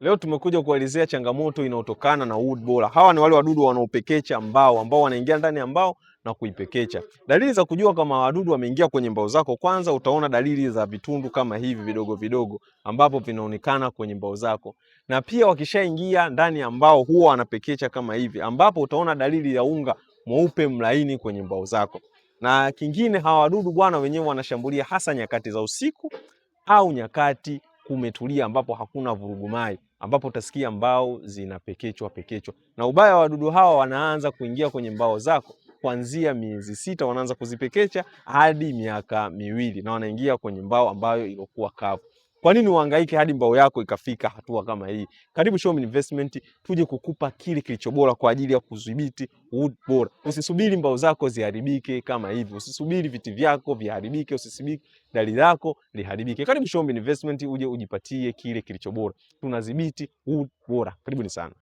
Leo tumekuja kuelezea changamoto inayotokana na wood borer. Hawa ni wale wadudu wanaopekecha mbao ambao wanaingia ndani ya mbao na kuipekecha. Dalili za kujua kama wadudu wameingia kwenye mbao zako, kwanza utaona dalili za vitundu kama hivi vidogo vidogo ambapo vinaonekana kwenye mbao zako, na pia wakishaingia ndani ya mbao huwa wanapekecha kama hivi, ambapo utaona dalili ya unga mweupe mlaini kwenye mbao zako. Na kingine, hawa wadudu bwana wenyewe wanashambulia hasa nyakati za usiku au nyakati kumetulia, ambapo hakuna vurugumai, ambapo utasikia mbao zinapekechwa pekechwa. Na ubaya wa wadudu hawa, wanaanza kuingia kwenye mbao zako kuanzia miezi 6, wanaanza kuzipekecha hadi miaka 2, na wanaingia kwenye mbao ambayo ilikuwa kavu. Kwa nini uhangaike hadi mbao yako ikafika hatua kama hii? Karibu Showme Investment tuje kukupa kile kilicho bora kwa ajili ya kudhibiti wood borer. Usisubiri mbao zako ziharibike kama hivi, usisubiri viti vyako viharibike, usisubiri dari lako liharibike. Karibu Showme Investment uje ujipatie kile kilicho bora. Tunadhibiti wood borer. Karibuni sana.